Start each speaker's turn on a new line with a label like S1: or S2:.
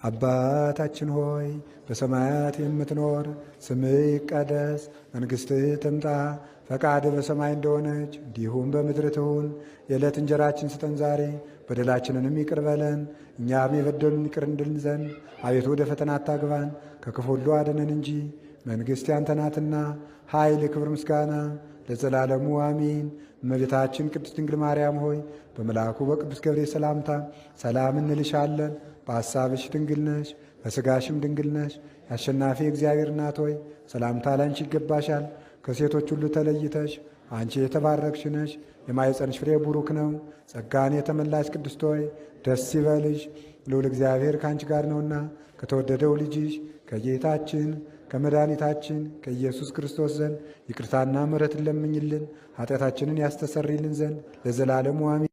S1: አባታችን ሆይ፣ በሰማያት የምትኖር፣ ስምህ ይቀደስ፣ መንግሥትህ ትምጣ፣ ፈቃድህ በሰማይ እንደሆነች እንዲሁም በምድር ትሁን። የዕለት እንጀራችን ስጠን ዛሬ፣ በደላችንንም ይቅር በለን እኛም የበደሉንን ይቅር እንድል ዘንድ። አቤቱ፣ ወደ ፈተና አታግባን፣ ከክፉ ሁሉ አድነን እንጂ መንግሥት ያንተ ናትና፣ ኃይል፣ ክብር፣ ምስጋና ለዘላለሙ አሜን። እመቤታችን ቅድስት ድንግል ማርያም ሆይ፣ በመልአኩ በቅዱስ ገብርኤል ሰላምታ ሰላም እንልሻለን። በሐሳብሽ ድንግል ነሽ፣ በሥጋሽም ድንግል ነሽ። የአሸናፊ እግዚአብሔር እናት ሆይ፣ ሰላምታ ላንቺ ይገባሻል። ከሴቶች ሁሉ ተለይተሽ አንቺ የተባረክሽ ነሽ፣ የማኅፀንሽ ፍሬ ቡሩክ ነው። ጸጋን የተመላሽ ቅድስት ሆይ፣ ደስ ይበልሽ፣ ልዑል እግዚአብሔር ከአንቺ ጋር ነውና፣ ከተወደደው ልጅሽ ከጌታችን ከመድኃኒታችን ከኢየሱስ ክርስቶስ ዘንድ ይቅርታና ምሕረትን ለምኝልን፣ ኃጢአታችንን ያስተሰርይልን ዘንድ ለዘላለሙ አሜን።